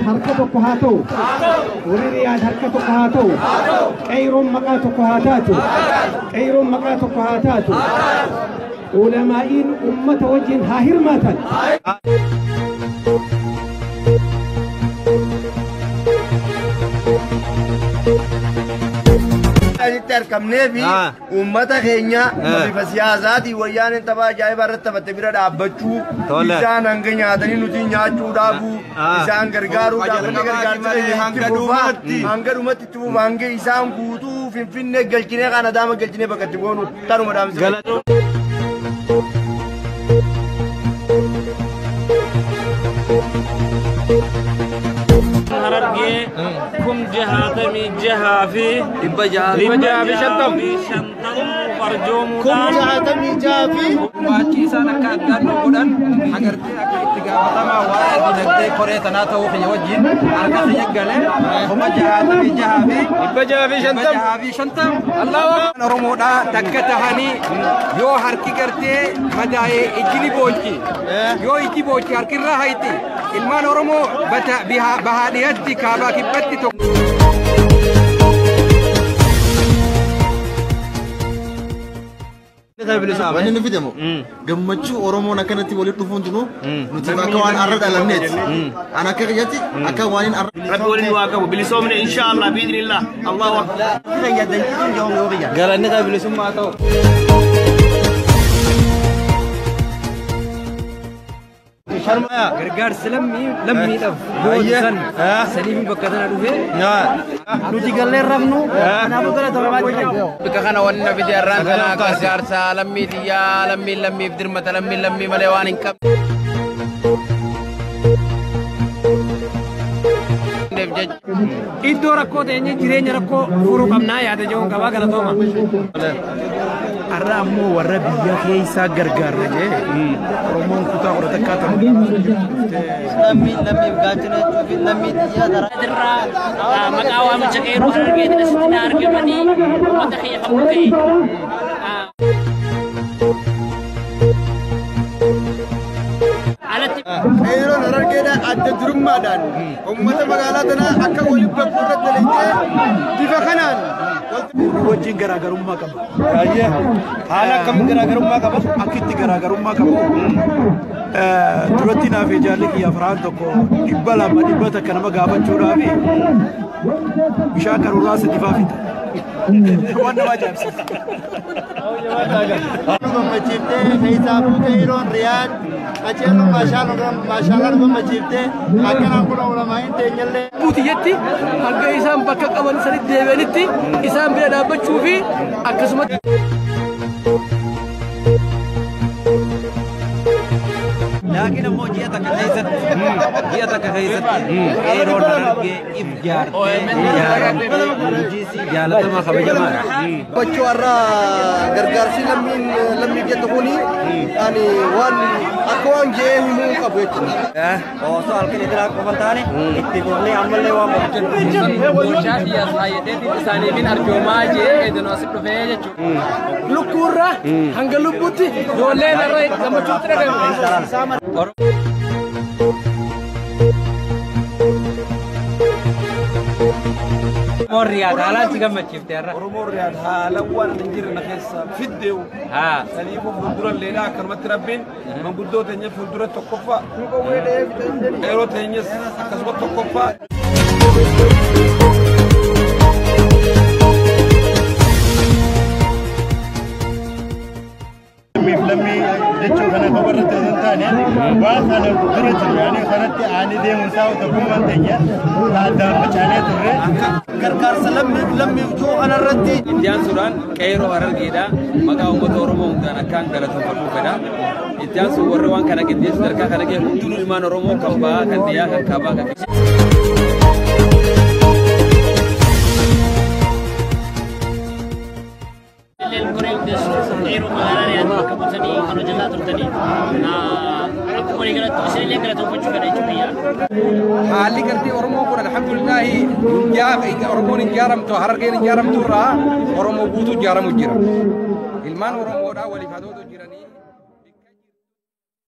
harka tokko haa ta'u. Warri Riyaad harka tokko haa ta'u. Qeeyroon maqaa tokko haa taatu. Qeeyroon maqaa tokko haa taatu. Ulamaa'iin ummata wajjin haa hirmaatan. Asitti argamnee fi uummata keenya bifa siyaasaatiin wayyaaneen tapha ajaa'ibaa irratti taphatte bira dhaabbachuu, isaan hanga nyaatanii nuti nyaachuu dhaabuu, isaan gargaaruudhaaf inni gargaarsa keenya itti fufaa, hanga dhumatti itti fufa, hanga isaan guutuu Finfinnee galchinee kan Adaama galchinee bakka itti boonu tanuma dhaamsa. Harargee 66,650 arjoomuudhaan 66,000 Waachii isaan akka addaan nu godhan agartee akka itti gaafatamaa waa'ee dinagdee koree tanaa ta'uu kiyya wajjin harka kiyya galee 66,650 Oromoodhaa takka tahanii yoo harki gartee madaa'ee ijji ni boochi, yoo ijji boochi harkirraa hayti. Ilmaan Oromoo bahaa dhiyatti kaabaa kibbatti tokko. Wanni nu fidemo gammachuu Oromoon akkanatti walitti dhufuun tunu nuti akka waan arra dhalanneeti. An akka kiyyatti akka waan hin arra. Rabbi waliin waa qabu bilisoomne inshaallah biidhnillah Allahu akbar. Galanni bilisummaa ta'u. Gargaarsi lammii lammiidhaaf gootu san saniif bakka tana dhufee Nuti gallee rafnu kanaafuu gara torbaa jira. Bika kana wanni na fide har'aan kana gargaarsa lammii xiyyaa lammiin lammiif dirmata lammiin lammii malee waan hin qabneef jecha. Iddoo rakkoo teenye jireenya rakkoo furuu qabnaa yaada jechuun qabaa galatooma. Har'a ammoo warra biyya keessaa gargaarra jee Oromoon kutaa 11 ta'u. Lammiin lammiif gaachana jechuun lammii xiyyaa dara. Irraa maqaa waamicha qeerroo Harargeetiin asitti na argamanii uummata kiyya kan buqqa'e. Alatti Qeerroon Harargeedhaan adda durummaadhaan uummata magaalaa tanaa akka waliin bakka irratti dalagee bifa kanaan Wajjin garaagarummaa qaba. Haala akkamiin garaagarummaa qaba? Akkitti garaagarummaa qabu. Duratti naaf ijaalli kiyya afraan tokko 200 100 nama gaafachuudhaaf bishaan qaruuraa sadi faa fixa. Waan nama ajaa'ibsiisa. Nu gammachiiftee keessaafuu qeerroon Riyaad qaceellu maashaalaa nu gammachiiftee akkanaan kun ulamaa'iin teenyallee. Buutiyyetti hanga isaan bakka qaban sanitti deebi'anitti isaan bira dhaabbachuu fi akkasumas. Laakiin ammoo ji'a takka keessatti qeerroon Harargee if jaartee ijaaramte hojiisi jaalatama kabajamaadha. Gammachuu har'a gargaarsi lammiin lammiif jettu kuni ani waan akka waan jee himuu qabu jechuudha. Osoo halkan idiraa qofa hin taane itti fufnee ammallee waan Gorshaa xiyyaas faayyateetiin isaaniifin arjoomaa jee eedanoo asi dhufee jechuudha. Lukkuurraa hanga lubbuutti ijoolleen irra gammachuutti dhagahame. Oromoon Riyaad haalaan si gammachiifte har'a. Oromoon Riyaad haalaan waan hin jirre na keessa fiddeewu. Saniifuu fuuldura leedhaa akkanumatti rabbiin manguddoo teenya fuuldura tokkoffaa qeerroo teenyas akkasuma tokkoffaa. Lammiif lammii jechuu kana qofa irratti osoo hin taane waan kana dura jiru yaani kanatti aanee deemuun isaa tokkummaan teenya addaan facaanee turre. Gargaarsa lammiif lammiif jiru kanarratti. Itti aansuudhaan qeerroo Harargeedha. Maqaa uummata Oromoo hundaan akkaan galateeffadhuu fedha. Itti aansuun warri waan kana qindeessu sadarkaa kana ga'e hundinuu ilmaan Oromoo kan bahaa, kan dhiyaa, kan kaabaa, kan Illeen koree hundeessituu qeerroo magaalaa Riyaad bakka buutanii kan hojjetaa turtanii akkuma walii galatti isinillee galatoomfachuu kana jechuudha. Haalli gartee Oromoo kun alhamdulillahi Oromoon ijaaramtu Harargeen ijaaramtu irraa Oromoo guutuu ijaaramu jira. Ilmaan Oromoodhaa waliif hatootu jiranii.